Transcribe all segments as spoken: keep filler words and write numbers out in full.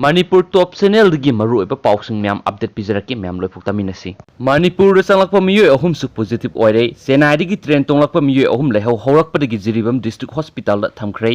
ꯃꯅꯤꯄꯨꯔ ꯇꯣꯞ ꯆꯦꯅꯦꯜꯗꯒꯤ ꯃꯔꯨꯑꯣꯏꯕ ꯄꯥꯎꯁꯤꯡ ꯃꯌꯥꯝ ꯑꯞꯗꯦꯠ ꯄꯤꯖꯔꯛꯀꯦ, ꯃꯌꯥꯝ ꯂꯣꯏꯐꯥꯎ ꯇꯥꯃꯤꯟꯅꯁꯤ꯫ ꯃꯅꯤꯄꯨꯔꯗ ꯆꯪꯂꯛꯄ ꯃꯤꯑꯣꯏ ꯑꯍꯨꯝꯁꯨ ꯄꯣꯖꯤꯇꯤꯚ ꯑꯣꯏꯔꯦ꯫ ꯆꯦꯟꯅꯥꯏꯗꯒꯤ ꯇ꯭ꯔꯦꯟ ꯇꯣꯡꯂꯛꯄ ꯃꯤꯑꯣꯏ ꯑꯍꯨꯝ ꯂꯩꯍꯧ ꯍꯧꯔꯛꯄꯗꯒꯤ ꯖꯤꯔꯤꯕꯥꯝ ꯗꯤꯁꯇ꯭ꯔꯤꯛ ꯍꯣꯁꯄꯤꯇꯥꯜꯗ ꯊꯝꯈ꯭ꯔꯦ꯫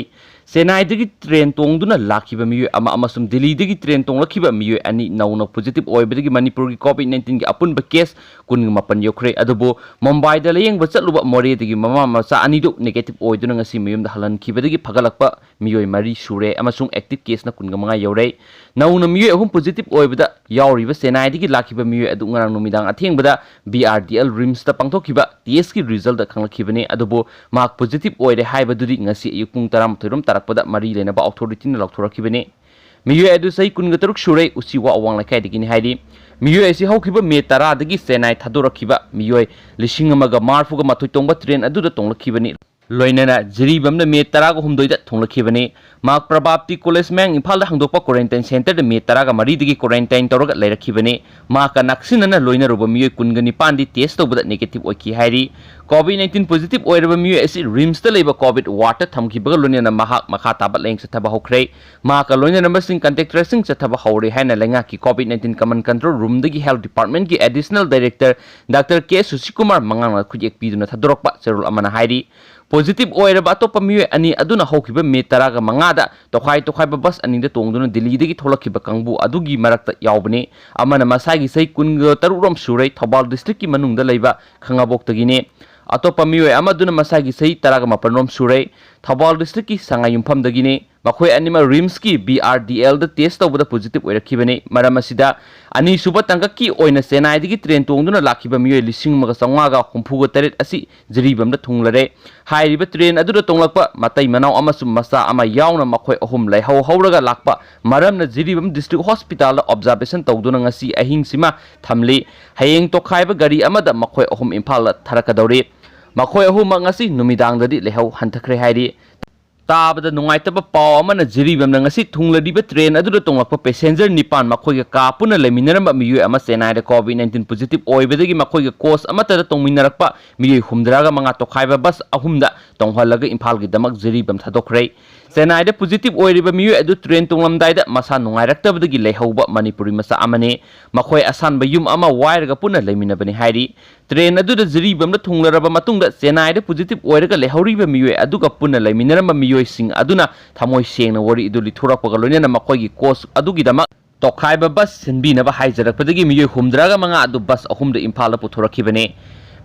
ꯆꯦꯟꯅꯥꯏꯗꯒꯤ ꯇ꯭ꯔꯦꯟ ꯇꯣꯡꯗꯨꯅ ꯂꯥꯛꯈꯤꯕ ꯃꯤꯑꯣꯏ ꯑꯃ ꯑꯃꯁꯨꯡ ꯗꯤꯜꯂꯤꯗꯒꯤ ꯇ꯭ꯔꯦꯟ ꯇꯣꯡꯂꯛꯈꯤꯕ ꯃꯤꯑꯣꯏ ꯑꯅꯤ ꯅꯧꯅ ꯄꯣꯖꯤꯇꯤꯚ ꯑꯣꯏꯕꯗꯒꯤ ꯃꯅꯤꯄꯨꯔꯒꯤ ꯀꯣꯚꯤꯗ ꯅꯥꯏꯟꯇꯤꯟꯒꯤ ꯑꯄꯨꯟꯕ ꯀꯦꯁ ꯀꯨꯟꯒ ꯃꯥꯄꯟ ꯌꯧꯈ꯭ꯔꯦ꯫ ꯑꯗꯨꯕꯨ ꯃꯨꯝꯕꯥꯏꯗ ꯂꯥꯌꯦꯡꯕ ꯆꯠꯂꯨꯕ ꯃꯣꯔꯦꯗꯒꯤ ꯃꯃꯥ ꯃꯆꯥ ꯑꯅꯤꯗꯨ ꯅꯦꯒꯦꯇꯤꯚ ꯑꯣꯏꯗꯨꯅ ꯉꯁꯤ ꯃꯌꯨꯝꯗ ꯍꯜꯍꯟꯈꯤꯕꯗꯒꯤ ꯐꯒꯠꯂꯛꯄ ꯃꯤꯑꯣꯏ ꯃꯔꯤ ꯁꯨꯔꯦ ꯑꯃꯁꯨꯡ ꯑꯦꯛꯇꯤꯚ ꯀꯦꯁꯅ ꯀꯨꯟꯒ ꯃꯉꯥ ꯌꯧꯔꯦ꯫ ꯅꯧꯅ ꯃꯤꯑꯣꯏ ꯑꯍꯨꯝ ꯄꯣꯖꯤꯇꯤꯚ ꯑꯣꯏꯕꯗ ꯌꯥꯎꯔꯤꯕ ꯆꯦꯟꯅꯥꯏꯗꯒꯤ ꯂꯥꯛꯈꯤꯕ ꯃꯤꯑꯣꯏ ꯑꯗꯨ ꯉꯔꯥꯡ ꯅꯨꯃꯤꯗꯥꯡ ꯑꯊꯦꯡꯕꯗ ꯕꯤ ꯑꯥꯔ ꯗꯤ ꯑꯦꯜ ꯔꯤꯝꯁꯇ ꯄꯥꯡꯊꯣꯛꯈꯤꯕ ꯇꯦꯁꯀꯤ ꯔꯤꯖꯜꯗ ꯈꯪꯂꯛꯈꯤꯕꯅꯤ꯫ ꯑꯗꯨꯕꯨ ꯃꯍꯥꯛ ꯄꯣꯖꯤꯇꯤꯚ ꯑꯣꯏꯔꯦ ꯍꯥꯏꯕꯗꯨꯗꯤ ꯉꯁꯤ ꯑꯌꯨꯛ ꯄꯨꯡ ꯇꯔꯥꯃꯥꯊꯣꯏ ꯔꯣꯝ ꯇꯥꯔꯛꯄꯗ ꯃꯔꯤ ꯂꯩꯅꯕ ꯑꯣꯊꯣꯔꯤꯇꯤꯅ ꯂꯥꯎꯊꯣꯔꯛꯈꯤꯕꯅꯤ꯫ ꯃꯤꯑꯣꯏ ꯑꯗꯨ ꯆꯍꯤ ꯀꯨꯟꯒ ꯇꯔꯨꯛ ꯁꯨꯔꯦ, ꯎꯆꯤꯋꯥ ꯑꯋꯥꯡ ꯂꯩꯀꯥꯏꯗꯒꯤꯅꯤ ꯍꯥꯏꯔꯤ꯫ ꯃꯤꯑꯣꯏ ꯑꯁꯤ ꯍꯧꯈꯤꯕ ꯃꯦ ꯇꯔꯥꯗꯒꯤ ꯆꯦꯟꯅꯥꯏ ꯊꯥꯗꯣꯔꯛꯈꯤꯕ ꯃꯤꯑꯣꯏ ꯂꯤꯁꯤꯡ ꯑꯃꯒ ꯃꯔꯤꯐꯨꯒ ꯃꯥꯊꯣꯏ ꯇꯣꯡꯕ ꯇ꯭ꯔꯦꯟ ꯑꯗꯨꯗ ꯇꯣꯡꯂꯛꯈꯤꯕꯅꯤ꯫ ꯂꯣꯏꯅꯅ ꯖꯤꯔꯤꯕꯥꯝꯅ ꯃꯦ ꯇꯔꯥꯒ ꯍꯨꯝꯗꯣꯏꯗ ꯊꯨꯡꯂꯛꯈꯤꯕꯅꯤ꯫ ꯃꯍꯥꯛ ꯄ꯭ꯔꯚꯥꯞꯇꯤ ꯀꯣꯂꯦꯖ ꯃꯌꯥꯡ ꯏꯝꯐꯥꯜꯗ ꯍꯥꯡꯗꯣꯛꯄ ꯀ꯭ꯋꯥꯔꯦꯟꯇꯥꯏꯟ ꯁꯦꯟꯇꯔꯗ ꯃꯦ ꯇꯔꯥꯒ ꯃꯔꯤꯗꯒꯤ ꯀ꯭ꯋꯥꯔꯦꯟꯇꯥꯏꯟ ꯇꯧꯔꯒ ꯂꯩꯔꯛꯈꯤꯕꯅꯤ꯫ ꯃꯍꯥꯛꯀ ꯅꯛꯁꯤꯟꯅꯅ ꯂꯣꯏꯅꯔꯨꯕ ꯃꯤꯑꯣꯏ ꯀꯨꯟꯒ ꯅꯤꯄꯥꯟꯗꯤ ꯇꯦꯁ ꯇꯧꯕꯗ ꯅꯦꯒꯦꯇꯤꯚ ꯑꯣꯏꯈꯤ ꯍꯥꯏꯔꯤ꯫ ꯀꯣꯚꯤꯗ ꯅꯥꯏꯟꯇꯤꯟ ꯄꯣꯖꯤꯇꯤꯚ ꯑꯣꯏꯔꯕ ꯃꯤꯑꯣꯏ ꯑꯁꯤ ꯔꯤꯝꯁꯇ ꯂꯩꯕ ꯀꯣꯚꯤꯗ ꯋꯥꯔꯗꯇ ꯊꯝꯈꯤꯕꯒ ꯂꯣꯏꯅꯅ ꯃꯍꯥꯛ ꯃꯈꯥ ꯇꯥꯕ ꯂꯥꯌꯦꯡ ꯆꯠꯊꯕ ꯍꯧꯈ꯭ꯔꯦ꯫ ꯃꯍꯥꯛꯀ ꯂꯣꯏꯅꯔꯝꯕꯁꯤꯡ ꯀꯟꯇꯦꯛ ꯇ꯭ꯔꯦꯁꯤꯡ ꯆꯠꯊꯕ ꯍꯧꯔꯦ ꯍꯥꯏꯅ ꯂꯩꯉꯥꯛꯀꯤ ꯀꯣꯚꯤꯗ ꯅꯥꯏꯟꯇꯤꯟ ꯀꯃꯟ ꯀꯟꯇ꯭ꯔꯣꯜ ꯔꯨꯝꯗꯒꯤ ꯍꯦꯜꯊ ꯗꯤꯄꯥꯔꯠꯃꯦꯟꯠꯀꯤ additional director doctor K Sushikumar ꯃꯉꯥꯡꯅ ꯈꯨꯠꯌꯦꯛ ꯄꯤꯗꯨꯅ ꯊꯥꯗꯣꯔꯛꯄ ꯆꯦꯔꯣꯜ ꯑꯃꯅ ꯍꯥꯏꯔꯤ꯫ ꯄꯣꯖꯤꯇꯤꯚ ꯑꯣꯏꯔꯕ ꯑꯇꯣꯞꯄ ꯃꯤꯑꯣꯏ ꯑꯅꯤ ꯑꯗꯨꯅ ꯍꯧꯈꯤꯕ ꯃꯦ ꯇꯔꯥꯒ ꯃꯉꯥꯗ ꯇꯣꯈꯥꯏ ꯇꯣꯈꯥꯏꯕ ꯕꯁ ꯑꯅꯤꯗ ꯇꯣꯡꯗꯨꯅ ꯗꯤꯜꯂꯤꯗꯒꯤ ꯊꯣꯛꯂꯛꯈꯤꯕ ꯀꯥꯡꯕꯨ ꯑꯗꯨꯒꯤ ꯃꯔꯛꯇ ꯌꯥꯎꯕꯅꯤ꯫ ꯑꯃꯅ ꯃꯁꯥꯒꯤ ꯆꯍꯤ ꯀꯨꯟꯒ ꯇꯔꯨꯛ ꯔꯣꯝ ꯁꯨꯔꯦ, ꯊꯧꯕꯥꯜ ꯗꯤꯁꯇ꯭ꯔꯤꯛꯀꯤ ꯃꯅꯨꯡꯗ ꯂꯩꯕ ꯈꯥꯉꯕꯣꯛꯇꯒꯤꯅꯤ꯫ ꯑꯇꯣꯞꯄ ꯃꯤꯑꯣꯏ ꯑꯃꯗꯨꯅ ꯃꯁꯥꯒꯤ ꯆꯍꯤ ꯇꯔꯥꯒ ꯃꯥꯄꯟ ꯔꯣꯝ ꯁꯨꯔꯦ, ꯊꯧꯕꯥꯜ ꯗꯤꯁꯇ꯭ꯔꯤꯛꯀꯤ ꯁꯉꯥꯏꯌꯨꯝꯐꯝꯗꯒꯤꯅꯤ꯫ ꯃꯈꯣꯏ ꯑꯅꯤꯃꯛ ꯔꯤꯝꯁꯀꯤ ꯕꯤ ꯑꯥꯔ ꯗꯤ ꯑꯦꯜꯗ ꯇꯦꯁ ꯇꯧꯕꯗ ꯄꯣꯖꯤꯇꯤꯚ ꯑꯣꯏꯔꯛꯈꯤꯕꯅꯤ꯫ ꯃꯔꯝ ꯑꯁꯤꯗ, ꯑꯅꯤꯁꯨꯕ ꯇꯥꯡꯀꯛꯀꯤ ꯑꯣꯏꯅ ꯆꯦꯟꯅꯥꯏꯗꯒꯤ ꯇ꯭ꯔꯦꯟ ꯇꯣꯡꯗꯨꯅ ꯂꯥꯛꯈꯤꯕ ꯃꯤꯑꯣꯏ ꯂꯤꯁꯤꯡ ꯑꯃꯒ ꯆꯥꯝꯃꯉꯥꯒ ꯍꯨꯝꯐꯨꯒ ꯇꯔꯦꯠ ꯑꯁꯤ ꯖꯤꯔꯤꯕꯥꯝꯗ ꯊꯨꯡꯂꯔꯦ꯫ ꯍꯥꯏꯔꯤꯕ ꯇ꯭ꯔꯦꯟ ꯑꯗꯨꯗ ꯇꯣꯡꯂꯛꯄ ꯃꯇꯩ ꯃꯅꯥꯎ ꯑꯃꯁꯨꯡ ꯃꯆꯥ ꯑꯃ ꯌꯥꯎꯅ ꯃꯈꯣꯏ ꯑꯍꯨꯝ ꯂꯩꯍꯧ ꯍꯧꯔꯒ ꯂꯥꯛꯄ ꯃꯔꯝꯅ ꯖꯤꯔꯤꯕꯥꯝ ꯗꯤꯁꯇ꯭ꯔꯤꯛ ꯍꯣꯁꯄꯤꯇꯥꯜꯗ ꯑꯣꯕꯖꯥꯔꯕꯦꯁꯟ ꯇꯧꯗꯨꯅ ꯉꯁꯤ ꯑꯍꯤꯡꯁꯤꯃ ꯊꯝꯂꯤ꯫ ꯍꯌꯦꯡ ꯇꯣꯈꯥꯏꯕ ꯒꯥꯔꯤ ꯑꯃꯗ ꯃꯈꯣꯏ ꯑꯍꯨꯝ ꯏꯝꯐꯥꯜꯗ ꯊꯥꯔꯛꯀꯗꯧꯔꯤ꯫ ꯃꯈꯣꯏ ꯑꯍꯨꯝꯃꯛ ꯉꯁꯤ ꯅꯨꯃꯤꯗꯥꯡꯗꯗꯤ ꯂꯩꯍꯧ ꯍꯟꯊꯈ꯭ꯔꯦ ꯍꯥꯏꯔꯤ꯫ ꯇꯥꯕꯗ ꯅꯨꯡꯉꯥꯏꯇꯕ ꯄꯥꯎ ꯑꯃꯅ ꯖꯤꯔꯤꯕꯥꯝꯅ ꯉꯁꯤ ꯊꯨꯡꯂꯔꯤꯕ ꯇ꯭ꯔꯦꯟ ꯑꯗꯨꯗ ꯇꯣꯡꯂꯛꯄ ꯄꯦꯁꯦꯟꯖꯔ ꯅꯤꯄꯥꯟ, ꯃꯈꯣꯏꯒ ꯀꯥ ꯄꯨꯟꯅ ꯂꯩꯃꯤꯟꯅꯔꯝꯕ ꯃꯤꯑꯣꯏ ꯑꯃ ꯆꯦꯟꯅꯥꯏꯗ ꯀꯣꯚꯤꯗ ꯅꯥꯏꯟꯇꯤꯟ ꯄꯣꯖꯤꯇꯤꯚ ꯑꯣꯏꯕꯗꯒꯤ ꯃꯈꯣꯏꯒ ꯀꯣꯆ ꯑꯃꯠꯇꯗ ꯇꯣꯡꯃꯤꯟꯅꯔꯛꯄ ꯃꯤꯑꯣꯏ ꯍꯨꯝꯗ꯭ꯔꯥꯒ ꯃꯉꯥ ꯇꯣꯈꯥꯏꯕ ꯕꯁ ꯑꯍꯨꯝꯗ ꯇꯣꯡꯍꯜꯂꯒ ꯏꯝꯐꯥꯜꯒꯤꯗꯃꯛ ꯖꯤꯔꯤꯕꯥꯝ ꯊꯥꯗꯣꯛꯈ꯭ꯔꯦ꯫ ꯆꯦꯟꯅꯥꯏꯗ ꯄꯣꯖꯤꯇꯤꯚ ꯑꯣꯏꯔꯤꯕ ꯃꯤꯑꯣꯏ ꯑꯗꯨ ꯇ꯭ꯔꯦꯟ ꯇꯣꯡꯂꯝꯗꯥꯏꯗ ꯃꯁꯥ ꯅꯨꯡꯉꯥꯏꯔꯛꯇꯕꯗꯒꯤ ꯂꯩꯍꯧꯕ ꯃꯅꯤꯄꯨꯔꯤ ꯃꯆꯥ ꯑꯃꯅꯤ꯫ ꯃꯈꯣꯏ ꯑꯁꯥꯟꯕ ꯌꯨꯝ ꯑꯃ ꯋꯥꯏꯔꯒ ꯄꯨꯟꯅ ꯂꯩꯃꯤꯟꯅꯕꯅꯤ ꯍꯥꯏꯔꯤ꯫ ꯇ꯭ꯔꯦꯟ ꯑꯗꯨꯗ ꯖꯤꯔꯤꯕꯥꯝꯗ ꯊꯨꯡꯂꯔꯕ ꯃꯇꯨꯡꯗ ꯆꯦꯟꯅꯥꯏꯗ ꯄꯣꯖꯤꯇꯤꯚ ꯑꯣꯏꯔꯒ ꯂꯩꯍꯧꯔꯤꯕ ꯃꯤꯑꯣꯏ ꯑꯗꯨꯒ ꯄꯨꯟꯅ ꯂꯩꯃꯤꯟꯅꯔꯝꯕ ꯃꯤꯑꯣꯏꯁꯤꯡ ꯑꯗꯨꯅ ꯊꯃꯣꯏ ꯁꯦꯡꯅ ꯋꯥꯔꯤ ꯑꯗꯨ ꯂꯤꯊꯣꯔꯛꯄꯒ ꯂꯣꯏꯅꯅ ꯃꯈꯣꯏꯒꯤ ꯀꯣꯆ ꯑꯗꯨꯒꯤꯗꯃꯛ ꯇꯣꯈꯥꯏꯕ ꯕꯁ ꯁꯤꯟꯕꯤꯅꯕ ꯍꯥꯏꯖꯔꯛꯄꯗꯒꯤ ꯃꯤꯑꯣꯏ ꯍꯨꯝꯗ꯭ꯔꯥꯒ ꯃꯉꯥ ꯑꯗꯨ ꯕꯁ ꯑꯍꯨꯝꯗ ꯏꯝꯐꯥꯜꯗ ꯄꯨꯊꯣꯔꯛꯈꯤꯕꯅꯤ꯫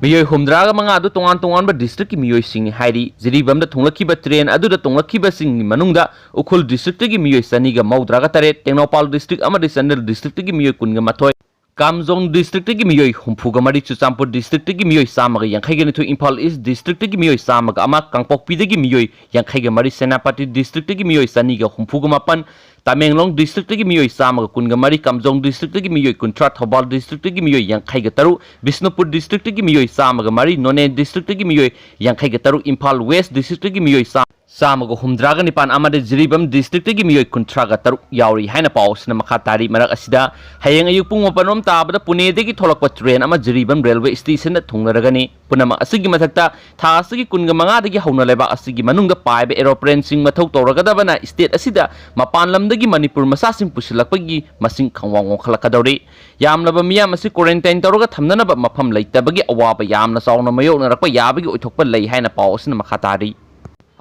ꯃꯤꯑꯣꯏ ꯍꯨꯝꯗ꯭ꯔꯥꯒ ꯃꯉꯥ ꯑꯗꯨ ꯇꯣꯉꯥꯟ ꯇꯣꯉꯥꯟꯕ ꯗꯤꯁꯇ꯭ꯔꯤꯛꯀꯤ ꯃꯤꯑꯣꯏꯁꯤꯡꯅꯤ ꯍꯥꯏꯔꯤ꯫ ꯖꯤꯔꯤꯕꯥꯝꯗ ꯊꯨꯡꯂꯛꯈꯤꯕ ꯇ꯭ꯔꯦꯟ ꯑꯗꯨꯗ ꯇꯣꯡꯂꯛꯈꯤꯕꯁꯤꯡꯒꯤ ꯃꯅꯨꯡꯗ ꯎꯈ꯭ꯔꯨꯜ ꯗꯤꯁꯇ꯭ꯔꯤꯛꯇꯒꯤ ꯃꯤꯑꯣꯏ ꯆꯅꯤꯒ ꯃꯧꯗ꯭ꯔꯥꯒ ꯇꯔꯦꯠ, ꯇꯦꯡꯅꯧꯄꯥꯜ ꯗꯤꯁꯇ꯭ꯔꯤꯛ ꯑꯃꯗꯤ ꯆꯥꯟꯗꯦꯜ ꯗꯤꯁꯇ꯭ꯔꯤꯛꯇꯒꯤ ꯃꯤꯑꯣꯏ ꯀꯨꯟꯒ ꯃꯥꯊꯣꯏ, ꯀꯥꯝꯖꯣꯡ ꯗꯤꯁꯇ꯭ꯔꯤꯛꯇꯒꯤ ꯃꯤꯑꯣꯏ ꯍꯨꯝꯐꯨꯒ ꯃꯔꯤ, ꯆꯨꯔꯆꯥꯟꯄꯨꯔ ꯗꯤꯁꯇ꯭ꯔꯤꯛꯇꯒꯤ ꯃꯤꯑꯣꯏ ꯆꯥꯝꯃꯒ ꯌꯥꯡꯈꯩꯒ ꯅꯤꯊꯣꯏ, ꯏꯝꯐꯥꯜ ꯏꯁ ꯗꯤꯁꯇ꯭ꯔꯤꯛꯇꯒꯤ ꯃꯤꯑꯣꯏ ꯆꯥꯝꯃꯒ ꯑꯃ, ꯀꯥꯡꯄꯣꯛꯄꯤꯗꯒꯤ ꯃꯤꯑꯣꯏ ꯌꯥꯡꯈꯩꯒ ꯃꯔꯤ, ꯁꯦꯅꯥꯄꯇꯤ ꯗꯤꯁꯇ꯭ꯔꯤꯛꯇꯒꯤ ꯃꯤꯑꯣꯏ ꯆꯅꯤꯒ ꯍꯨꯝꯐꯨꯒ ꯃꯥꯄꯟ, ꯇꯃꯦꯡꯂꯣꯡ ꯗꯤꯁꯇ꯭ꯔꯤꯛꯇꯒꯤ ꯃꯤꯑꯣꯏ ꯆꯥꯝꯃꯒ ꯀꯨꯟꯒ ꯃꯔꯤ, ꯀꯥꯝꯖꯣꯡ ꯗꯤꯁꯇ꯭ꯔꯤꯛꯇꯒꯤ ꯃꯤꯑꯣꯏ ꯀꯨꯟꯊ꯭ꯔꯥ, ꯊꯧꯕꯥꯜ ꯗꯤꯁꯇ꯭ꯔꯤꯛꯇꯒꯤ ꯃꯤꯑꯣꯏ ꯌꯥꯡꯈꯩꯒ ꯇꯔꯨꯛ, ꯕꯤꯁꯅꯨꯄꯨꯔ ꯗꯤꯁꯇ꯭ꯔꯤꯛꯇꯒꯤ ꯃꯤꯑꯣꯏ ꯆꯥꯝꯃꯒ ꯃꯔꯤ, ꯅꯣꯅꯦ ꯗꯤꯁꯇ꯭ꯔꯤꯛꯇꯒꯤ ꯃꯤꯑꯣꯏ ꯌꯥꯡꯈꯩꯒ ꯇꯔꯨꯛ, ꯏꯝꯐꯥꯜ ꯋꯦꯁ ꯗꯤꯁꯇ꯭ꯔꯤꯛꯇꯒꯤ ꯃꯤꯑꯣꯏ ꯆꯥ-, ꯆꯥꯝꯃꯒ ꯍꯨꯝꯗ꯭ꯔꯥꯒ ꯅꯤꯄꯥꯟ ꯑꯃꯗꯤ ꯖꯤꯔꯤꯕꯥꯝ ꯗꯤꯁꯇ꯭ꯔꯤꯛꯇꯒꯤ ꯃꯤꯑꯣꯏ ꯀꯨꯟꯊ꯭ꯔꯥꯒ ꯇꯔꯨꯛ ꯌꯥꯎꯔꯤ ꯍꯥꯏꯅ ꯄꯥꯎ ꯑꯁꯤꯅ ꯃꯈꯥ ꯇꯥꯔꯤ꯫ ꯃꯔꯛ ꯑꯁꯤꯗ ꯍꯌꯦꯡ ꯑꯌꯨꯛ ꯄꯨꯡ ꯃꯥꯄꯟ ꯔꯣꯝ ꯇꯥꯕꯗ ꯄꯨꯅꯦꯗꯒꯤ ꯊꯣꯛꯂꯛꯄ ꯇ꯭ꯔꯦꯟ ꯑꯃ ꯖꯤꯔꯤꯕꯥꯝ ꯔꯦꯜꯋꯦ ꯁ꯭ꯇꯦꯁꯟꯗ ꯊꯨꯡꯂꯔꯒꯅꯤ꯫ ꯄꯨꯝꯅꯃꯛ ꯑꯁꯤꯒꯤ ꯃꯊꯛꯇ ꯊꯥ ꯑꯁꯤꯒꯤ ꯀꯨꯟꯒ ꯃꯉꯥꯗꯒꯤ ꯍꯧꯅ ꯂꯩꯕꯥꯛ ꯑꯁꯤꯒꯤ ꯃꯅꯨꯡꯗ ꯄꯥꯏꯕ ꯑꯦꯔꯣꯄ꯭ꯂꯦꯟꯁꯤꯡ ꯃꯊꯧ ꯇꯧꯔꯒꯗꯕꯅ ꯁ꯭ꯇꯦꯠ ꯑꯁꯤꯗ ꯃꯄꯥꯟ ꯂꯝꯗꯒꯤ ꯃꯅꯤꯄꯨꯔ ꯃꯆꯥꯁꯤꯡ ꯄꯨꯁꯤꯜꯂꯛꯄꯒꯤ ꯃꯁꯤꯡ ꯈꯪꯋꯥꯡ ꯋꯥꯡꯈꯠꯂꯛꯀꯗꯧꯔꯤ꯫ ꯌꯥꯝꯂꯕ ꯃꯤꯌꯥꯝ ꯑꯁꯤ ꯀ꯭ꯋꯥꯔꯦꯟꯇꯥꯏꯟ ꯇꯧꯔꯒ ꯊꯝꯅꯅꯕ ꯃꯐꯝ ꯂꯩꯇꯕꯒꯤ ꯑꯋꯥꯕ ꯌꯥꯝꯅ ꯆꯥꯎꯅ ꯃꯥꯌꯣꯛꯅꯔꯛꯄ ꯌꯥꯕꯒꯤ ꯑꯣꯏꯊꯣꯛꯄ ꯂꯩ ꯍꯥꯏꯅ ꯄꯥꯎ ꯑꯁꯤꯅ ꯃꯈꯥ ꯇꯥꯔꯤ꯫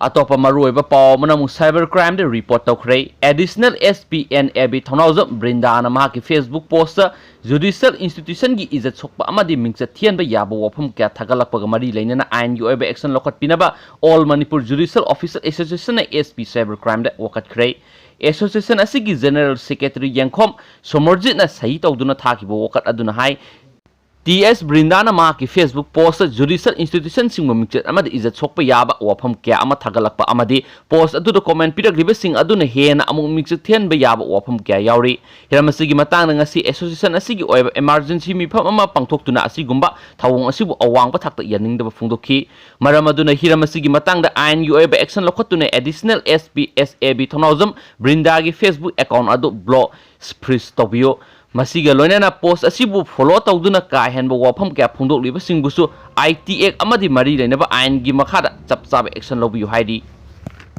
ꯑꯇꯣꯞꯄ ꯃꯔꯨꯑꯣꯏꯕ ꯄꯥꯎ ꯑꯃꯅ ꯑꯃꯨꯛ cyber crime ꯗ report ꯇꯧꯈ꯭ꯔꯦ꯫ Additional SP NAB ꯊꯧꯅꯥꯎꯖꯝ ꯕ꯭ꯔꯤꯟꯗꯥꯅ ꯃꯍꯥꯛꯀꯤ Facebook post ꯇ judicial institution ꯒꯤ ꯏꯖꯠ ꯁꯣꯛꯄ ꯑꯃꯗꯤ ꯃꯤꯡꯆꯠ ꯊꯤꯍꯟꯕ ꯌꯥꯕ ꯋꯥꯐꯝ ꯀꯌꯥ ꯊꯥꯒꯠꯂꯛꯄꯒ ꯃꯔꯤ ꯂꯩꯅꯅ ꯑꯥꯏꯟꯒꯤ ꯑꯣꯏꯕ action ꯂꯧꯈꯠꯄꯤꯅꯕ All Manipur Judicial Officer Association ꯅ SP cyber crime ꯗ ꯋꯥꯀꯠꯈ꯭ꯔꯦ꯫ Association ꯑꯁꯤꯒꯤ General Secretary ꯌꯦꯡꯈꯣꯝ ꯁꯣꯃꯔꯖꯤꯠꯅ ꯁꯍꯤ ꯇꯧꯗꯨꯅ ꯊꯥꯈꯤꯕ ꯋꯥꯀꯠ ꯑꯗꯨꯅ ꯍꯥꯏ, ꯇꯤ ꯑꯦꯁ ꯕ꯭ꯔꯤꯟꯗꯥꯅ ꯃꯍꯥꯛꯀꯤ Facebook post ꯇ judicial institution ꯁꯤꯡꯕꯨ ꯃꯤꯡꯆꯠ ꯑꯃꯗꯤ ꯏꯖꯠ ꯁꯣꯛꯄ ꯌꯥꯕ ꯋꯥꯐꯝ ꯀꯌꯥ ꯑꯃ ꯊꯥꯒꯠꯂꯛꯄ ꯑꯃꯗꯤ post ꯑꯗꯨꯗ comment ꯄꯤꯔꯛꯂꯤꯕꯁꯤꯡ ꯑꯗꯨꯅ ꯍꯦꯟꯅ ꯑꯃꯨꯛ ꯃꯤꯡꯆꯠ ꯊꯤꯍꯟꯕ ꯌꯥꯕ ꯋꯥꯐꯝ ꯀꯌꯥ ꯌꯥꯎꯔꯤ꯫ ꯍꯤꯔꯝ ꯑꯁꯤꯒꯤ ꯃꯇꯥꯡꯗ ꯉꯁꯤ association ꯑꯁꯤꯒꯤ ꯑꯣꯏꯕ emergency ꯃꯤꯐꯝ ꯑꯃ ꯄꯥꯡꯊꯣꯛꯇꯨꯅ ꯑꯁꯤꯒꯨꯝꯕ ꯊꯧꯑꯣꯡ ꯑꯁꯤꯕꯨ ꯑꯋꯥꯡꯕ ꯊꯥꯛꯇ ꯌꯥꯅꯤꯡꯗꯕ ꯐꯣꯡꯗꯣꯛꯈꯤ꯫ ꯃꯔꯝ ꯑꯗꯨꯅ ꯍꯤꯔꯝ ꯑꯁꯤꯒꯤ ꯃꯇꯥꯡꯗ ꯑꯥꯏꯟꯒꯤ ꯑꯣꯏꯕ action ꯂꯧꯈꯠꯇꯨꯅ Additional SP SAB ꯊꯧꯅꯥꯎꯖꯝ ꯕ꯭ꯔꯤꯟꯗꯥꯒꯤ Facebook account ꯑꯗꯨ block, freeze ꯇꯧꯕꯤꯌꯨ꯫ ꯃꯁꯤꯒ ꯂꯣꯏꯅꯅ post ꯑꯁꯤꯕꯨ follow ꯇꯧꯗꯨꯅ ꯀꯥ ꯍꯦꯟꯕ ꯋꯥꯐꯝ ꯀꯌꯥ ꯐꯣꯡꯗꯣꯛꯂꯤꯕꯁꯤꯡꯕꯨꯁꯨ IT Act ꯑꯃꯗꯤ ꯃꯔꯤ ꯂꯩꯅꯕ ꯑꯥꯏꯟꯒꯤ ꯃꯈꯥꯗ ꯆꯞ ꯆꯥꯕ action ꯂꯧꯕꯤꯌꯨ ꯍꯥꯏꯔꯤ꯫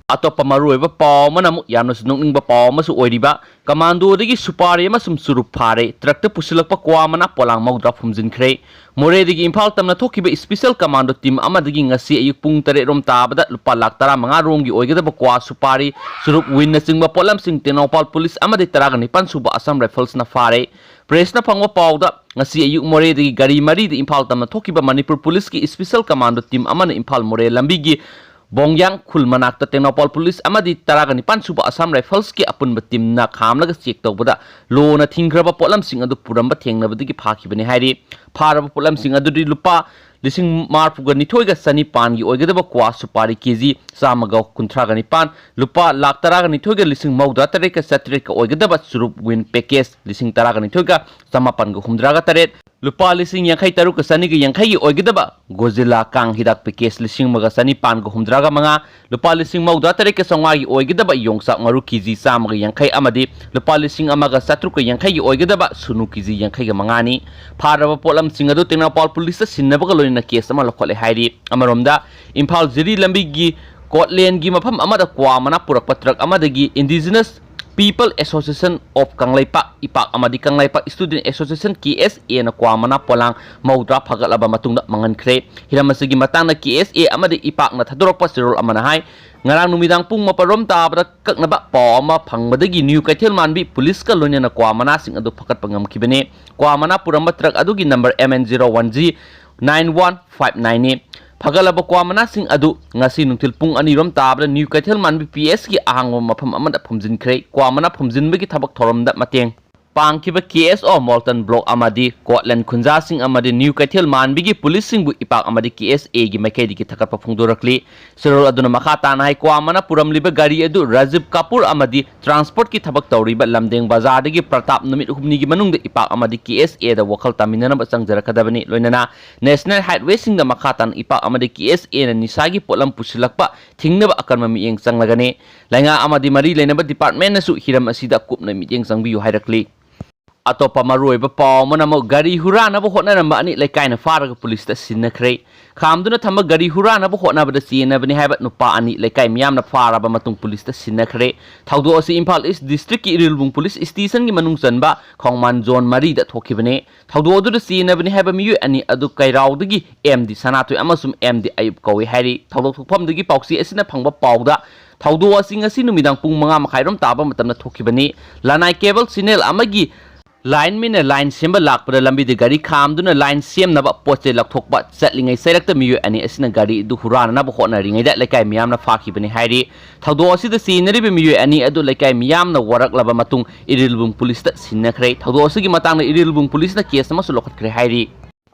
ꯑꯇꯣꯞꯄ ꯃꯔꯨꯑꯣꯏꯕ ꯄꯥꯎ ꯑꯃꯅ ꯑꯃꯨꯛ ꯌꯥꯝꯅꯁꯨ ꯅꯣꯛꯅꯤꯡꯕ ꯄꯥꯎ ꯑꯃꯁꯨ ꯑꯣꯏꯔꯤꯕ, ꯀꯃꯥꯟꯗꯣꯗꯒꯤ ꯁꯨꯄꯥꯔꯤ ꯑꯃꯁꯨꯡ ꯆꯨꯔꯨꯞ ꯐꯥꯔꯦ, ꯇ꯭ꯔꯛꯇ ꯄꯨꯁꯤꯜꯂꯛꯄ ꯀ꯭ꯋꯥ ꯃꯅꯥ ꯄꯣꯂꯥꯡ ꯃꯧꯗ꯭ꯔꯥ ꯐꯨꯝꯖꯤꯟꯈ꯭ꯔꯦ꯫ ꯃꯣꯔꯦꯗꯒꯤ ꯏꯝꯐꯥꯜ ꯇꯝꯅ ꯊꯣꯛꯈꯤꯕ ꯏꯁꯄꯤꯁꯦꯜ ꯀꯃꯥꯟꯗꯣ ꯇꯤꯝ ꯑꯃꯗꯒꯤ ꯉꯁꯤ ꯑꯌꯨꯛ ꯄꯨꯡ ꯇꯔꯦꯠ ꯔꯣꯝ ꯇꯥꯕꯗ ꯂꯨꯄꯥ ꯂꯥꯈ ꯇꯔꯥꯃꯉꯥ ꯔꯣꯝꯒꯤ ꯑꯣꯏꯒꯗꯕ ꯀ꯭ꯋꯥ, ꯁꯨꯄꯥꯔꯤ, ꯆꯨꯔꯨꯞ, ꯋꯤꯟꯅꯆꯤꯡꯕ ꯄꯣꯠꯂꯝꯁꯤꯡ ꯇꯦꯡꯅꯧꯄꯥꯜ ꯄꯨꯂꯤꯁ ꯑꯃꯗꯤ ꯇꯔꯥꯒ ꯅꯤꯄꯥꯟ ꯁꯨꯕ ꯑꯁꯥꯝ ꯔꯥꯏꯐꯜꯁꯅ ꯐꯥꯔꯦ꯫ ꯄ꯭ꯔꯦꯁꯅ ꯐꯪꯕ ꯄꯥꯎꯗ, ꯉꯁꯤ ꯑꯌꯨꯛ ꯃꯣꯔꯦꯗꯒꯤ ꯒꯥꯔꯤ ꯃꯔꯤꯗ ꯏꯝꯐꯥꯜ ꯇꯝꯅ ꯊꯣꯛꯈꯤꯕ ꯃꯅꯤꯄꯨꯔ ꯄꯨꯂꯤꯁꯀꯤ ꯏꯁꯄꯤꯁꯦꯜ ꯀꯃꯥꯟꯗꯣ ꯇꯤꯝ ꯑꯃꯅ ꯏꯝꯐꯥꯜ ꯃꯣꯔꯦ ꯂꯝꯕꯤꯒꯤ ꯕꯣꯡꯌꯥꯡ ꯈꯨꯜ ꯃꯅꯥꯛꯇ ꯇꯦꯡꯅꯧꯄꯥꯜ ꯄꯨꯂꯤꯁ ꯑꯃꯗꯤ ꯇꯔꯥꯒ ꯅꯤꯄꯥꯟ ꯁꯨꯕ ꯑꯁꯥꯝ ꯔꯥꯏꯐꯜꯁꯀꯤ ꯑꯄꯨꯟꯕ ꯇꯤꯝꯅ ꯈꯥꯝꯂꯒ ꯆꯦꯛ ꯇꯧꯕꯗ ꯂꯣꯅ ꯊꯤꯡꯈ꯭ꯔꯕ ꯄꯣꯠꯂꯝꯁꯤꯡ ꯑꯗꯨ ꯄꯨꯔꯝꯕ ꯊꯦꯡꯅꯕꯗꯒꯤ ꯐꯥꯈꯤꯕꯅꯤ ꯍꯥꯏꯔꯤ꯫ ꯐꯥꯔꯕ ꯄꯣꯠꯂꯝꯁꯤꯡ ꯑꯗꯨꯗꯤ ꯂꯨꯄꯥ ꯂꯤꯁꯤꯡ ꯃꯔꯤꯐꯨꯒ ꯅꯤꯊꯣꯏꯒ ꯆꯅꯤꯄꯥꯟꯒꯤ ꯑꯣꯏꯒꯗꯕ ꯀ꯭ꯋꯥ ꯁꯨꯄꯥꯔꯤ ꯀꯦ ꯖꯤ ꯆꯥꯝꯃꯒ ꯀꯨꯟꯊ꯭ꯔꯥꯒ ꯅꯤꯄꯥꯟ, ꯂꯨꯄꯥ ꯂꯥꯈ ꯇꯔꯥꯒ ꯅꯤꯊꯣꯏꯒ ꯂꯤꯁꯤꯡ ꯃꯧꯗ꯭ꯔꯥ ꯇꯔꯦꯠꯀ ꯆꯥꯇ꯭ꯔꯦꯠꯀ ꯑꯣꯏꯒꯗꯕ ꯆꯨꯔꯨꯞ ꯋꯤꯟ ꯄꯦꯀꯦꯖ ꯂꯤꯁꯤꯡ ꯇꯔꯥꯒ ꯅꯤꯊꯣꯏꯒ ꯆꯃꯥꯄꯟꯒ ꯍꯨꯝꯗ꯭ꯔꯥꯒ ꯇꯔꯦꯠ, ꯂꯨꯄꯥ ꯂꯤꯁꯤꯡ ꯌꯥꯡꯈꯩ ꯇꯔꯨꯛꯀ ꯆꯅꯤꯒ ꯌꯥꯡꯈꯩꯒꯤ ꯑꯣꯏꯒꯗꯕ ꯒꯣꯖꯤꯂꯥ ꯀꯥꯡ ꯍꯤꯗꯥꯛ ꯄꯦꯀꯦꯖ ꯂꯤꯁꯤꯡ ꯑꯃꯒ ꯆꯅꯤꯄꯥꯟꯒ ꯍꯨꯝꯗ꯭ꯔꯥꯒ ꯃꯉꯥ, ꯂꯨꯄꯥ ꯂꯤꯁꯤꯡ ꯃꯧꯗ꯭ꯔꯥ ꯇꯔꯦꯠꯀ ꯆꯥꯝꯃꯉꯥꯒꯤ ꯑꯣꯏꯒꯗꯕ ꯌꯣꯡꯆꯥꯛ ꯃꯔꯨ ꯀꯦ ꯖꯤ ꯆꯥꯝꯃꯒ ꯌꯥꯡꯈꯩ ꯑꯃꯗꯤ ꯂꯨꯄꯥ ꯂꯤꯁꯤꯡ ꯑꯃꯒ ꯆꯥꯇ꯭ꯔꯨꯛꯀ ꯌꯥꯡꯈꯩꯒꯤ ꯑꯣꯏꯒꯗꯕ ꯁꯨꯅꯨ ꯀꯦ ꯖꯤ ꯌꯥꯡꯈꯩꯒ ꯃꯉꯥꯅꯤ꯫ ꯐꯥꯔꯕ ꯄꯣꯠꯂꯝꯁꯤꯡ ꯑꯗꯨ ꯇꯦꯡꯅꯧꯄꯥꯜ ꯄꯨꯂꯤꯁꯇ ꯁꯤꯟꯅꯕꯒ ꯂꯣꯏꯅꯅ ꯀꯦꯁ ꯑꯃ ꯂꯧꯈꯠꯂꯦ ꯍꯥꯏꯔꯤ꯫ ꯑꯃꯔꯣꯝꯗ, ꯏꯝꯐꯥꯜ ꯖꯤꯔꯤ ꯂꯝꯕꯤꯒꯤ ꯀꯣꯠꯂꯦꯟꯒꯤ ꯃꯐꯝ ꯑꯃꯗ ꯀ꯭ꯋꯥ ꯃꯅꯥ ꯄꯨꯔꯛꯄ ꯇ꯭ꯔꯛ ꯑꯃꯗꯒꯤ Indigenous People Association of Kangleipak, ꯏꯄꯥꯛ ꯑꯃꯗꯤ ꯀꯪꯂꯩꯄꯥꯛ Student Association, ꯀꯦ ꯑꯦꯁ ꯑꯦꯅ ꯀ꯭ꯋꯥ ꯃꯅꯥ ꯄꯣꯂꯥꯡ ꯃꯧꯗ꯭ꯔꯥ ꯐꯥꯒꯠꯂꯕ ꯃꯇꯨꯡꯗ ꯃꯥꯡꯍꯟꯈ꯭ꯔꯦ꯫ ꯍꯤꯔꯝ ꯑꯁꯤꯒꯤ ꯃꯇꯥꯡꯗ ꯀꯦ ꯑꯦꯁ ꯑꯦ ꯑꯃꯗꯤ ꯏꯄꯥꯛꯅ ꯊꯥꯗꯣꯔꯛꯄ ꯆꯦꯔꯣꯜ ꯑꯃꯅ ꯍꯥꯏ, ꯉꯔꯥꯡ ꯅꯨꯃꯤꯗꯥꯡ ꯄꯨꯡ ꯃꯥꯄꯜ ꯔꯣꯝ ꯇꯥꯕꯗ ꯑꯀꯛꯅꯕ ꯄꯥꯎ ꯑꯃ ꯐꯪꯕꯗꯒꯤ ꯅ꯭ꯌꯨ ꯀꯩꯊꯦꯜ ꯃꯥꯟꯕꯤ ꯄꯨꯂꯤꯁꯀ ꯂꯣꯏꯅꯅ ꯀ꯭ꯋꯥ ꯃꯅꯥꯁꯤꯡ ꯑꯗꯨ ꯐꯥꯒꯠꯄ ꯉꯝꯈꯤꯕꯅꯤ꯫ ꯀ꯭ꯋꯥ ꯃꯅꯥ ꯄꯨꯔꯝꯕ ꯇ꯭ꯔꯛ ꯑꯗꯨꯒꯤ number M N zero one G nine one five nine ꯅꯤ꯫ ꯐꯒꯠꯂꯕ ꯀ꯭ꯋꯥ ꯃꯅꯥꯁꯤꯡ ꯑꯗꯨ ꯉꯁꯤ ꯅꯨꯡꯊꯤꯜ ꯄꯨꯡ ꯑꯅꯤ ꯔꯣꯝ ꯇꯥꯕꯗ ꯅ꯭ꯌꯨ ꯀꯩꯊꯦꯜ ꯃꯥꯟꯕꯤ ꯄꯤ ꯑꯦꯁꯀꯤ ꯑꯍꯥꯡꯕ ꯃꯐꯝ ꯑꯃꯗ ꯐꯨꯝꯖꯤꯟꯈ꯭ꯔꯦ꯫ ꯀ꯭ꯋꯥ ꯃꯅꯥ ꯐꯨꯝꯖꯤꯟꯕꯒꯤ ꯊꯕꯛ ꯊꯧꯔꯝꯗ ꯃꯇꯦꯡ ꯄꯥꯡꯈꯤꯕ ꯀꯦ ꯑꯦꯁ ꯑꯣ ꯃꯣꯜꯇꯟ ꯕ꯭ꯂꯣꯛ ꯑꯃꯗꯤ ꯀꯣꯠꯂꯦꯟ ꯈꯨꯟꯖꯥꯁꯤꯡ ꯑꯃꯗꯤ ꯅ꯭ꯌꯨ ꯀꯩꯊꯦꯜ ꯃꯥꯟꯕꯤꯒꯤ ꯄꯨꯂꯤꯁꯁꯤꯡꯕꯨ ꯏꯄꯥꯛ ꯑꯃꯗꯤ ꯀꯦ ꯑꯦꯁ ꯑꯦꯒꯤ ꯃꯥꯏꯀꯩꯗꯒꯤ ꯊꯥꯒꯠꯄ ꯐꯣꯡꯗꯣꯔꯛꯂꯤ꯫ ꯆꯦꯔꯣꯜ ꯑꯗꯨꯅ ꯃꯈꯥ ꯇꯥꯅ ꯍꯥꯏ, ꯀ꯭ꯋꯥ ꯃꯅꯥ ꯄꯨꯔꯝꯂꯤꯕ ꯒꯥꯔꯤ ꯑꯗꯨ ꯔꯥꯖꯤꯕ ꯀꯥꯄꯨꯔ ꯑꯃꯗꯤ ꯇ꯭ꯔꯥꯟꯁꯄꯣꯔꯠꯀꯤ ꯊꯕꯛ ꯇꯧꯔꯤꯕ ꯂꯝꯗꯦꯡ ꯕꯖꯥꯔꯗꯒꯤ ꯄ꯭ꯔꯇꯥꯞ ꯅꯨꯃꯤꯠ ꯍꯨꯝꯅꯤꯒꯤ ꯃꯅꯨꯡꯗ ꯏꯄꯥꯛ ꯑꯃꯗꯤ ꯀꯦ ꯑꯦꯁ ꯑꯦꯗ ꯋꯥꯈꯜ ꯇꯥꯃꯤꯟꯅꯅꯕ ꯆꯪꯖꯔꯛꯀꯗꯕꯅꯤ꯫ ꯂꯣꯏꯅꯅ ꯅꯦꯁꯅꯦꯜ ꯍꯥꯏꯠꯋꯦꯁꯤꯡꯗ ꯃꯈꯥ ꯇꯥꯅ ꯏꯄꯥꯛ ꯑꯃꯗꯤ ꯀꯦ ꯑꯦꯁ ꯑꯦꯅ ꯅꯤꯁꯥꯒꯤ ꯄꯣꯠꯂꯝ ꯄꯨꯁꯤꯜꯂꯛꯄ ꯊꯤꯡꯅꯕ ꯑꯀꯟꯕ ꯃꯤꯠꯌꯦꯡ ꯆꯪꯂꯒꯅꯤ꯫ ꯂꯩꯉꯥꯛ ꯑꯃꯗꯤ ꯃꯔꯤ ꯂꯩꯅꯕ ꯗꯤꯄꯥꯔꯠꯃꯦꯟꯅꯁꯨ ꯍꯤꯔꯝ ꯑꯁꯤꯗ ꯀꯨꯞꯅ ꯃꯤꯠꯌꯦꯡ ꯆꯪꯕꯤꯌꯨ ꯍꯥꯏꯔꯛꯂꯤ꯫ ꯑꯇꯣꯞꯄ ꯃꯔꯨꯑꯣꯏꯕ ꯄꯥꯎ ꯑꯃꯅ ꯑꯃꯨꯛ ꯒꯥꯔꯤ ꯍꯨꯔꯥꯟꯅꯕ ꯍꯣꯠꯅꯔꯝꯕ ꯑꯅꯤ ꯂꯩꯀꯥꯏꯅ ꯐꯥꯔꯒ ꯄꯨꯂꯤꯁꯇ ꯁꯤꯟꯅꯈ꯭ꯔꯦ꯫ ꯈꯥꯝꯗꯨꯅ ꯊꯝꯕ ꯒꯥꯔꯤ ꯍꯨꯔꯥꯟꯅꯕ ꯍꯣꯠꯅꯕꯗ ꯆꯦꯟꯅꯕꯅꯤ ꯍꯥꯏꯕ ꯅꯨꯄꯥ ꯑꯅꯤ ꯂꯩꯀꯥꯏ ꯃꯤꯌꯥꯝꯅ ꯐꯥꯔꯕ ꯃꯇꯨꯡ ꯄꯨꯂꯤꯁꯇ ꯁꯤꯟꯅꯈ꯭ꯔꯦ꯫ ꯊꯧꯗꯣꯛ ꯑꯁꯤ ꯏꯝꯐꯥꯜ ꯏꯁ ꯗꯤꯁꯇ꯭ꯔꯤꯛꯀꯤ ꯏꯔꯤꯜꯕꯨꯡ ꯄꯨꯂꯤꯁ ꯁ꯭ꯇꯦꯁꯟꯒꯤ ꯃꯅꯨꯡ ꯆꯟꯕ ꯈꯣꯡꯃꯥꯟ ꯖꯣꯟ ꯃꯔꯤꯗ ꯊꯣꯛꯈꯤꯕꯅꯤ꯫ ꯊꯧꯗꯣꯛ ꯑꯗꯨꯗ ꯆꯦꯟꯅꯕꯅꯤ ꯍꯥꯏꯕ ꯃꯤꯑꯣꯏ ꯑꯅꯤ ꯑꯗꯨ ꯀꯩꯔꯥꯎꯗꯒꯤ ꯑꯦꯝ ꯗꯤ ꯁꯅꯥꯊꯣꯏ ꯑꯃꯁꯨꯡ ꯑꯦꯝ ꯗꯤ ꯑꯌꯨꯞ ꯀꯧꯏ ꯍꯥꯏꯔꯤ꯫ ꯊꯧꯗꯣꯛ ꯊꯣꯛꯐꯝꯗꯒꯤ ꯄꯥꯎꯆꯦ ꯑꯁꯤꯅ ꯐꯪꯕ ꯄꯥꯎꯗ ꯊꯧꯗꯣꯛ ꯑꯁꯤ ꯉꯁꯤ ꯅꯨꯃꯤꯗꯥꯡ ꯄꯨꯡ ꯃꯉꯥ ꯃꯈꯥꯏꯔꯣꯝ ꯇꯥꯕ ꯃꯇꯝꯗ ꯊꯣꯛꯈꯤꯕꯅꯤ꯫ ꯂꯅꯥꯏ ꯀꯦꯕꯜ ꯆꯦꯅꯦꯜ ꯑꯃꯒꯤ ꯂꯥꯏꯟꯃꯦꯟꯅ ꯂꯥꯏꯟ ꯁꯦꯝꯕ ꯂꯥꯛꯄꯗ ꯂꯝꯕꯤꯗ ꯒꯥꯔꯤ ꯈꯥꯝꯗꯨꯅ ꯂꯥꯏꯟ ꯁꯦꯝꯅꯕ ꯄꯣꯠ ꯆꯩ ꯂꯧꯊꯣꯛꯄ ꯆꯠꯂꯤꯉꯩ ꯆꯩꯔꯛꯇ ꯃꯤꯑꯣꯏ ꯑꯅꯤ ꯑꯁꯤꯅ ꯒꯥꯔꯤ ꯑꯗꯨ ꯍꯨꯔꯥꯟꯅꯅꯕ ꯍꯣꯠꯅꯔꯤꯉꯩꯗ ꯂꯩꯀꯥꯏ ꯃꯤꯌꯥꯝꯅ ꯐꯥꯈꯤꯕꯅꯤ ꯍꯥꯏꯔꯤ꯫ ꯊꯧꯗꯣꯛ ꯑꯁꯤꯗ ꯆꯦꯟꯅꯔꯤꯕ ꯃꯤꯑꯣꯏ ꯑꯅꯤ ꯑꯗꯨ ꯂꯩꯀꯥꯏ ꯃꯤꯌꯥꯝꯅ ꯋꯥꯔꯛꯂꯕ ꯃꯇꯨꯡ ꯏꯔꯤꯜꯕꯨꯡ ꯄꯨꯂꯤꯁꯇ ꯁꯤꯟꯅꯈ꯭ꯔꯦ꯫ ꯊꯧꯗꯣꯛ ꯑꯁꯤꯒꯤ ꯃꯇꯥꯡꯗ ꯏꯔꯤꯜꯕꯨꯡ ꯄꯨꯂꯤꯁꯅ ꯀꯦꯁ ꯑꯃꯁꯨ ꯂꯧꯈꯠꯈ꯭ꯔꯦ ꯍꯥꯏꯔꯤ꯫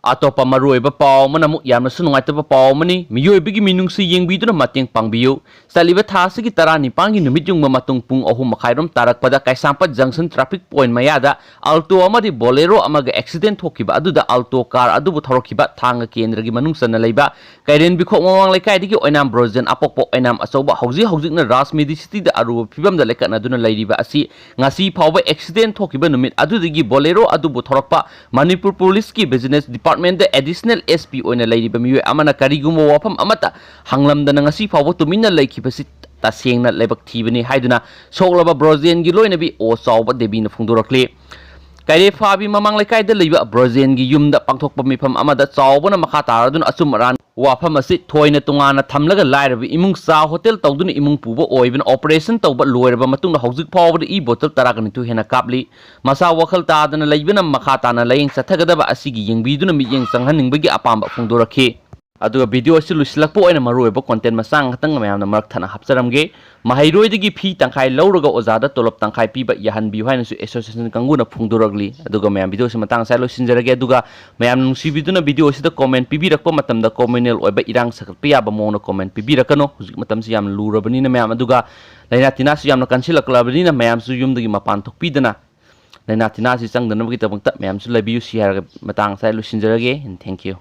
ꯑꯇꯣꯞꯄ ꯃꯔꯨꯑꯣꯏꯕ ꯄꯥꯎ ꯑꯃꯅ ꯑꯃꯨꯛ ꯌꯥꯝꯅꯁꯨ ꯅꯨꯡꯉꯥꯏꯇꯕ ꯄꯥꯎ ꯑꯃꯅꯤ꯫ ꯃꯤꯑꯣꯏꯕꯒꯤ ꯃꯤꯅꯨꯡꯁꯤ ꯌꯦꯡꯕꯤꯗꯨꯅ ꯃꯇꯦꯡ ꯄꯥꯡꯕꯤꯌꯨ꯫ ꯆꯠꯂꯤꯕ ꯊꯥ ꯑꯁꯤꯒꯤ ꯇꯔꯥꯅꯤꯄꯥꯟꯒꯤ ꯅꯨꯃꯤꯠ ꯌꯨꯡꯕ ꯃꯇꯨꯡ ꯄꯨꯡ ꯑꯍꯨꯝ ꯃꯈꯥꯏꯔꯣꯝ ꯇꯥꯔꯛꯄꯗ ꯀꯩꯁꯥꯝꯄꯥꯠ ꯖꯪꯁꯟ ꯇ꯭ꯔꯥꯐꯤꯛ ꯄꯣꯏꯟ ꯃꯌꯥꯗ ꯑꯜꯇꯣ ꯑꯃꯗꯤ ꯕꯣꯂꯦꯔꯣ ꯑꯃꯒ ꯑꯦꯛꯁꯤꯗꯦꯟ ꯊꯣꯛꯈꯤꯕ ꯑꯗꯨꯗ ꯑꯜꯇꯣ ꯀꯥꯔ ꯑꯗꯨꯕꯨ ꯊꯧꯔꯛꯈꯤꯕ ꯊꯥꯡꯒ ꯀꯦꯟꯗ꯭ꯔꯒꯤ ꯃꯅꯨꯡ ꯆꯟꯅ ꯂꯩꯕ ꯀꯩꯔꯦꯟ ꯕꯤꯈꯣꯛ ꯃꯃꯥꯡ ꯂꯩꯀꯥꯏꯗꯒꯤ ꯑꯣꯏꯅꯥꯝ ꯕ꯭ꯔꯣꯖꯦꯟ ꯑꯄꯣꯛꯄ ꯑꯣꯏꯅꯥꯝ ꯑꯆꯧꯕ ꯍꯧꯖꯤꯛ ꯍꯧꯖꯤꯛꯅ ꯔꯥꯖ ꯃꯦꯗꯤꯁꯤꯇꯤꯗ ꯑꯔꯨꯕ ꯐꯤꯕꯝꯗ ꯂꯩꯈꯠꯅꯗꯨꯅ ꯂꯩꯔꯤꯕ ꯑꯁꯤ ꯉꯁꯤ ꯐꯥꯎꯕ ꯑꯦꯛꯁꯤꯗꯦꯟ ꯊꯣꯛꯈꯤꯕ ꯅꯨꯃꯤꯠ ꯑꯗꯨꯗꯒꯤ ꯕꯣꯂꯦꯔꯣ ꯑꯗꯨꯕꯨ ꯊꯧꯔꯛꯄ ꯃꯅꯤꯄꯨꯔ ꯄꯨꯂꯤꯁꯀꯤ ꯕꯤꯖꯤꯅꯦꯁ ꯗꯤꯄꯥꯔꯠꯃꯦꯟꯗ ꯑꯦꯗꯤꯁꯅꯦꯜ ꯑꯦꯁ ꯄꯤ ꯑꯣꯏꯅ ꯂꯩꯔꯤꯕ ꯃꯤꯑꯣꯏ ꯑꯃꯅ ꯀꯔꯤꯒꯨꯝꯕ ꯋꯥꯐꯝ ꯑꯃꯠꯇ ꯍꯪꯂꯝꯗꯅ ꯉꯁꯤ ꯐꯥꯎꯕ ꯇꯨꯃꯤꯟꯅ ꯂꯩꯈꯤꯕꯁꯤ ꯇꯁꯦꯡꯅ ꯂꯥꯏꯕꯛ ꯊꯤꯕꯅꯤ ꯍꯥꯏꯗꯨꯅ ꯁꯣꯛꯂꯕ ꯕ꯭ꯔꯣꯖꯦꯟꯒꯤ ꯂꯣꯏꯅꯕꯤ ꯑꯣ ꯆꯥꯎꯕ ꯗꯦꯕꯤꯅ ꯐꯣꯡꯗꯣꯔꯛꯂꯤ꯫ ꯀꯩꯔꯦꯐꯥꯕꯤ ꯃꯃꯥꯡ ꯂꯩꯀꯥꯏꯗ ꯂꯩꯕ ꯕ꯭ꯔꯣꯖꯦꯟꯒꯤ ꯌꯨꯝꯗ ꯄꯥꯡꯊꯣꯛꯄ ꯃꯤꯐꯝ ꯑꯃꯗ ꯆꯥꯎꯕꯅ ꯃꯈꯥ ꯇꯥꯔꯗꯨꯅ ꯑꯆꯨꯝ ꯑꯔꯥꯟ ꯋꯥꯐꯝ ꯑꯁꯤ ꯊꯣꯏꯅ ꯇꯣꯉꯥꯟꯅ ꯊꯝꯂꯒ ꯂꯥꯏꯔꯕ ꯏꯃꯨꯡ ꯆꯥ ꯍꯣꯇꯦꯜ ꯇꯧꯗꯨꯅ ꯏꯃꯨꯡ ꯄꯨꯕ ꯑꯣꯏꯕꯅ ꯑꯣꯄꯔꯦꯁꯟ ꯇꯧꯕ ꯂꯣꯏꯔꯕ ꯃꯇꯨꯡꯗ ꯍꯧꯖꯤꯛ ꯐꯥꯎꯕꯗ ꯏ ꯕꯣꯇꯜ ꯇꯔꯥꯒ ꯅꯤꯊꯣꯏ ꯍꯦꯟꯅ ꯀꯥꯞꯂꯤ꯫ ꯃꯁꯥ ꯋꯥꯈꯜ ꯇꯥꯗꯅ ꯂꯩꯕꯅ ꯃꯈꯥ ꯇꯥꯅ ꯂꯥꯌꯦꯡ ꯆꯠꯊꯒꯗꯕ ꯑꯁꯤꯒꯤ ꯌꯦꯡꯕꯤꯗꯨꯅ ꯃꯤꯠꯌꯦꯡ ꯆꯪꯍꯟꯅꯤꯡꯕꯒꯤ ꯑꯄꯥꯝꯕ ꯐꯣꯡꯗꯣꯔꯛꯈꯤ꯫ ꯑꯗꯨꯒ ꯚꯤꯗꯤꯑꯣ ꯑꯁꯤ ꯂꯣꯏꯁꯤꯜꯂꯛꯄ ꯑꯣꯏꯅ ꯃꯔꯨꯑꯣꯏꯕ ꯀꯣꯟꯇꯦꯟ ꯃꯆꯥ ꯉꯥꯛꯇꯪ ꯃꯌꯥꯝꯅ ꯃꯔꯛ ꯊꯠꯅ ꯍꯥꯞꯆꯔꯝꯒꯦ꯫ ꯃꯍꯩꯔꯣꯏꯗꯒꯤ ꯐꯤ ꯇꯪꯈꯥꯏ ꯂꯧꯔꯒ ꯑꯣꯖꯥꯗ ꯇꯣꯂꯣꯞ ꯇꯪꯈꯥꯏ ꯄꯤꯕ ꯌꯥꯍꯟꯕꯤꯌꯨ ꯍꯥꯏꯅꯁꯨ ꯑꯦꯁꯣꯁꯤꯌꯦꯁꯟ ꯀꯥꯡꯕꯨꯅ ꯐꯣꯡꯗꯣꯔꯛꯂꯤ꯫ ꯑꯗꯨꯒ ꯃꯌꯥꯝ, ꯚꯤꯗꯤꯑꯣꯁꯤ ꯃꯇꯥꯡ ꯑꯁꯤꯗ ꯂꯣꯏꯁꯤꯟꯖꯔꯒꯦ꯫ ꯑꯗꯨꯒ ꯃꯌꯥꯝ ꯅꯨꯡꯁꯤꯕꯤꯗꯨꯅ ꯚꯤꯗꯤꯑꯣꯁꯤꯗ ꯀꯣꯃꯦꯟ ꯄꯤꯕꯤꯔꯛꯄ ꯃꯇꯝꯗ ꯀ꯭ꯔꯤꯃꯤꯅꯦꯜ ꯑꯣꯏꯕ ꯏꯔꯥꯡ ꯁꯥꯒꯠꯄ ꯌꯥꯕ ꯃꯑꯣꯡꯗ ꯀꯣꯃꯦꯟ ꯄꯤꯕꯤꯔꯛꯀꯅꯨ꯫ ꯍꯧꯖꯤꯛ ꯃꯇꯝꯁꯤ ꯌꯥꯝꯅ ꯂꯨꯔꯕꯅꯤꯅ ꯃꯌꯥꯝ꯫ ꯑꯗꯨꯒ ꯂꯥꯏꯅꯥ ꯇꯤꯟꯅꯥꯁꯨ ꯌꯥꯝꯅ ꯀꯟꯁꯤꯜꯂꯛꯂꯕꯅꯤꯅ ꯃꯌꯥꯝꯁꯨ ꯌꯨꯝꯗꯒꯤ ꯃꯄꯥꯟ ꯊꯣꯛꯄꯤꯗꯅ ꯂꯥꯏꯅꯥ ꯇꯤꯟꯅꯥꯁꯤ ꯆꯪꯗꯅꯕꯒꯤꯗꯃꯛꯇ ꯃꯌꯥꯝꯁꯨ ꯂꯩꯕꯤꯌꯨ꯫ ꯁꯤ ꯍꯥꯏꯔꯒ ꯃꯇꯥꯡ ꯑꯁꯤꯗ ꯂꯣꯏꯁꯤꯟꯖꯔꯒꯦ꯫ And thank you꯫